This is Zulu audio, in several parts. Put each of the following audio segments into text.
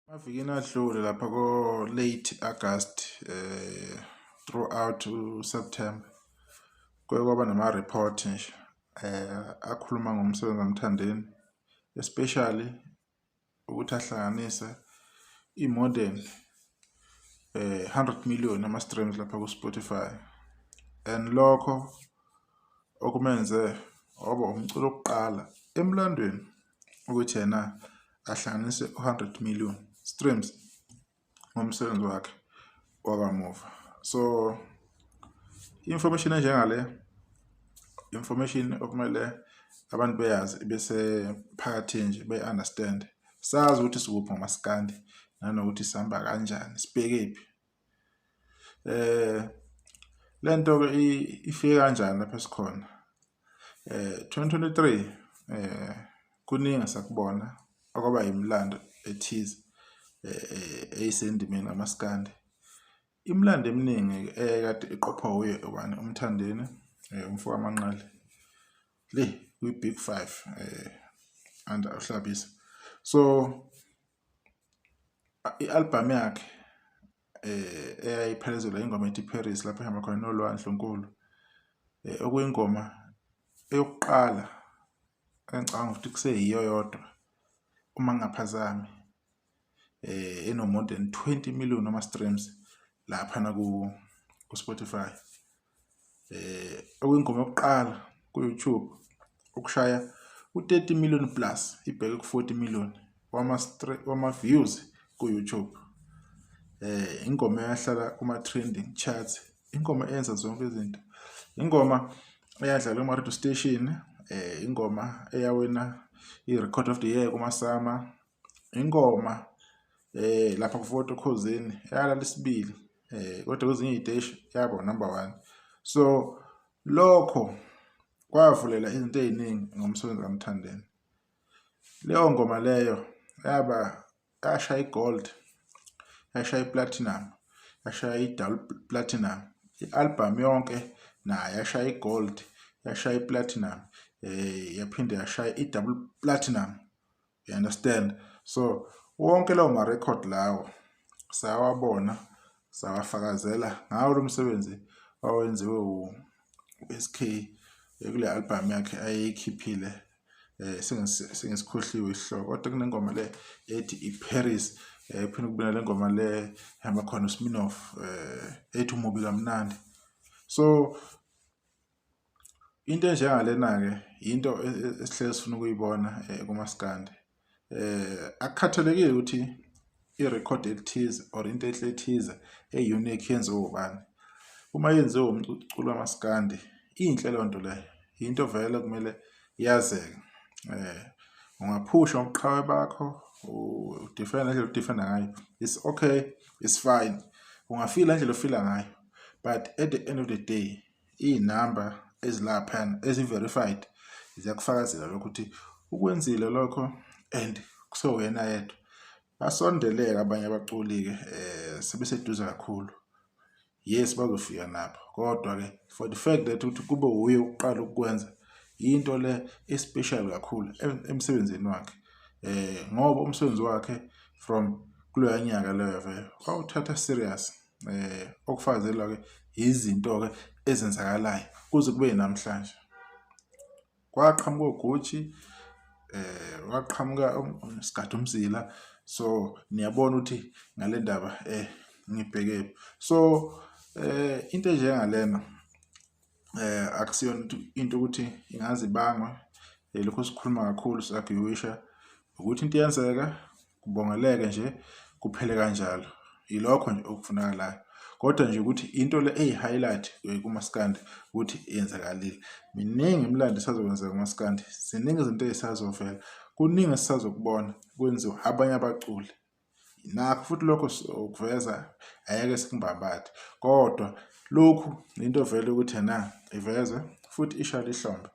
Emavikini adlule lapha ko-late August throughout u-September, kuke kwaba nama-report nje akhuluma ngomsebenzi kaMthandeni, especially ukuthi ahlanganise i-more than 100 million ama-streams lapha ku-Spotify, and lokho okumenze waba umculo wokuqala emlandweni ukuthi yena ahlanganise u-100 million streams ngomsebenzi wakhe wakamuva. So information enjengale, information okumele abantu beyazi bese phakathi nje be-understand, sazi ukuthi sikuphi ngomaskandi nanokuthi sihamba kanjani, sibhekephi. Lento ke ifike kanjani lapho esikhona? 2023 kuningi esakubona okwaba imilando ethize eyisendimeni kamaskandi. Imilando eminingi ekade iqophwa wuye ubani, uMthandeni, umfo kaManqele le kwi-Big Five under uHlabisa. So i-album yakhe eyayiphelezelwa ingoma ethi Paris, lapho ehamba khona noLwandle Nkulu, okuyingoma eyokuqala engicabanga ukuthi kuseyiyo yodwa uma ngingaphazami eno more than 20 million ama-streams laphana ku-Spotify, okuyingoma yokuqala ku-YouTube ukushaya u-30 million plus, ibheke ku-40 million wama-views ku-YouTube. Ingoma eyahlala kuma-trending charts, ingoma eyenza zonke izinto, ingoma eyadlala kuma-radio station, ingoma eyawina i-record of the year kuma-SAMA, ingoma lapha kuFoto Khozini eyalala isibili, kodwa kwezinye iy'teshi yaba number 1. So lokho kwavulela izinto ey'ningi ngomsebenzi kaMthandeni. Leyo ngoma leyo yaba yashaya i-gold, yashaya i-platinum, yashaya i-double platinum. I-album yonke nayo yashaya i-gold, yashaya i-platinum, yaphinde yashaya i-double platinum. You understand? So wonke lawo ma-record lawo sawabona, sawafakazela ngawo lo msebenzi owenziwe u-SK kule album yakhe ayeyikhiphile. Sengisikhohliwe isihloko, kodwa kunengoma le ethi iParis, kuphinde kube nale ngoma le ehamba khona uSminoff ethi umubi kamnandi. So into enjengalena-ke into esihlezi sifuna ukuyibona kumaskandi. Akukhathalekile ukuthi i-record elithize or into enhle ethize e-unique yenziwe ubani, uma yenziwe umculo wamaskandi inhle leyo nto leyo, into vele kumele yazeke. Ungaphusha ubuqhawe bakho, u-defend ngendlela o-defend-a ngayo, it's okay, it's fine. Ungafila ngendlela ofila ngayo, but at the end of the day iy'namba ezilaphayana ezi-verified ziyakufakazela lokho ukuthi ukwenzile lokho and kusewuyena yedwa. Basondeleke abanye abaculi-ke sebeseduze kakhulu, yes, bazofika nabo, kodwa-ke for the fact that ukuthi kube wuye oqala ukukwenza, into le e-special kakhulu emsebenzini wakhe, ngoba umsebenzi wakhe from kuloya nyaka leyo vele wawuthatha serious, okufakazela-ke izinto-ke ezenzakalayo kuze kube namhlanje. Kwaqhamuka oGucci, waqhamuka Sigada Umzila, so niyabona ukuthi ngale ndaba ngibhekephi. So into enjengalena akusiyona into ukuthi ingaze ibangwe, lokhu sikhuluma kakhulu si-argue-isha ukuthi into iyenzeka, kubongeleke nje kuphele kanjalo, ilokho nje okufunakalayo. Kodwa nje ukuthi into le eyi-highlight kumaskandi ukuthi yenzakalile. Miningi imilando esazokwenzeka kumaskandi, ziningi izinto ey'sazovela, kuningi esisazokubona kwenziwa abanye abaculi. Nakho futhi lokho ukuveza ayeke sikumbambathe, kodwa lokhu into vele ukuthi ena ivezwe futhi ishaywe ihlombe,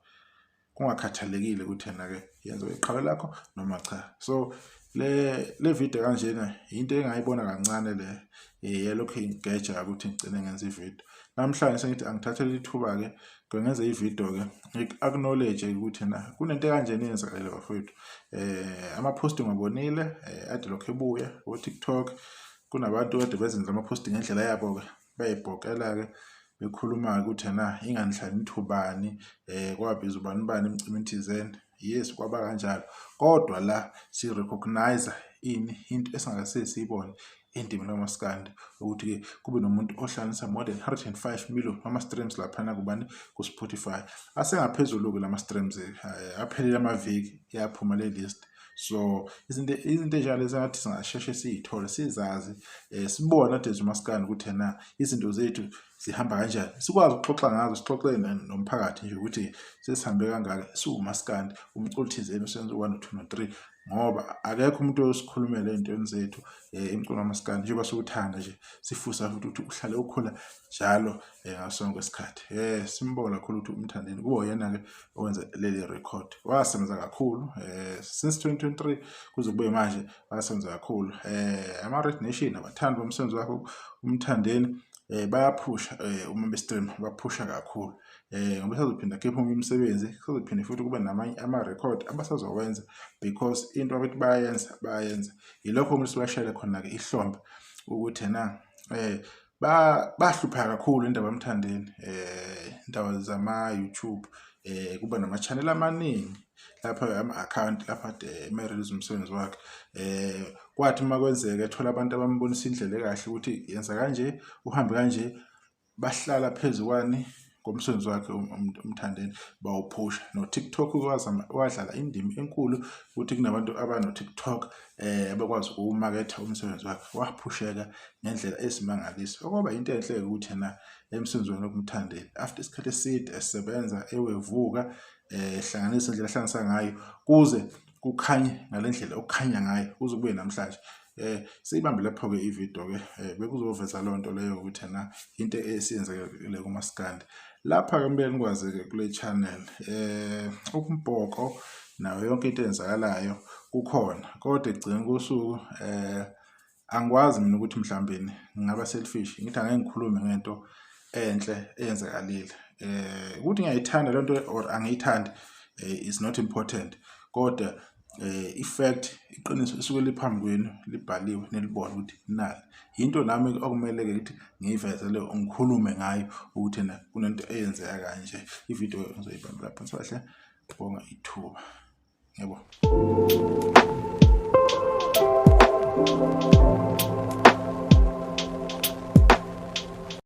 kungakhathalekile ukuthi ena-ke yenziwe iqhawe lakho noma cha. So le video kanjena into engayibona kancane le yelokhu ingigeja ukuthi ngigcine ngenza ividiyo. Namhlanje sengithi angithathe leli thuba-ke ngenze ividiyo-ke ngiku-acknowledge ukuthi na kunento ekanjena eyenzakalile bafowethu. Ama-post ngiwabonile ade lokhu ebuya ko-TikTok, kunabantu kade bezenza ama-post ngendlela yabo-ke bayibhokela-ke bekhuluma-ke ukuthi ena inganihlali nithi ubani kwabizwa ubani bani emcimbini thizeni. Yes, kwaba kanjalo kodwa la si-recognize ini into esingakase siyibone endimeni kamaskandi ukuthi-ke kube nomuntu ohlanganisa more than 105 million ama-streams laphana kubani ku-Spotify. Asengaphezulu-ke lama-streams aphelele amaviki iyaphuma le list. So izinto ey'njalo engathi singasheshe siy'thole sizazi sibone nathi as umaskandi ukuthi ena izinto zethu zihamba kanjani, sikwazi ukuxoxa ngazo sixoxe nomphakathi nje ukuthi sesihambe kangaka siwumaskandi umculo thizeni usenze u-one, no-two, no-three ngoba akekho umuntu oyosikhulumela ey'ntweni zethu emculo kamaskandi njengoba siwuthanda nje sifusa futhi ukuthi uhlale ukhula njalo ngaso sonke isikhathi. Simbonge kakhulu ukuthi uMthandeni kube uyena-ke owenza leli record, wasebenza kakhulu since 2023 kuze kube manje wasebenza kakhulu. Ama-Red Nation abathandi bomsebenzi wakhe uMthandeni bayaphusha uma be-stream baphusha kakhulu ngoba esazophinda akhiphe omunye umsebenzi, kusazophinde futhi kube namanye ama-record abasazowenza because into abathi bayayenza bayayenza. Yilokho kumele sibashayele khona-ke ihlombe ukuthi ena bahlupheka kakhulu indaba kaMthandeni indaba zama-YouTube kuba nama-channel amaningi lapha ama-account lapha ade eme-release umsebenzi wakhe. Kwathi uma kwenzeka ethola abantu abambonisa indlela ekahle ukuthi yenza kanje uhambe kanje, bahlala phezu kwani komsebenzi wakhe uMthandeni bawuphusha. No-TikTok wadlala indima enkulu ukuthi kunabantu abano-TikTok abakwazi ukuwumaketha umsebenzi wakhe, waphusheka ngendlela esimangaliso. Okwaba into enhle-ke ukuthi ena emsebenzini wakhe uMthandeni after isikhathi eside esebenza ewevuka ehlanganisa indlela ahlanganisa ngayo kuze kukhanye ngale ndlela okukhanya ngayo kuze kube namhlanje. Siyibambe lapho-ke ividiyo-ke bekuzoveza leyo nto leyo ukuthi ena into esiyenzekile kumaskandi. Lapha-ke kumele nikwazi-ke kule channel umbhoko nayo yonke into eyenzakalayo kukhona, kodwa ekugcineni kosuku angikwazi mina ukuthi mhlawumbe ngingaba selfish ngithi angeke ngikhulume ngento enhle eyenzakalile. Ukuthi ngiyayithanda le nto or angiyithandi is not important, kodwa i-fact iqiniso lisuke liphambi kwenu libhaliwe nilibone ukuthi nali. Into nami okumele-ke ukuthi ngiyiveze leyo ngikhulume ngayo ukuthi ena kunento eyenzeka kanje. Ividiyo ngizoyibamba lapho ngisahle ngibonga ithuba. Ngiyabonga.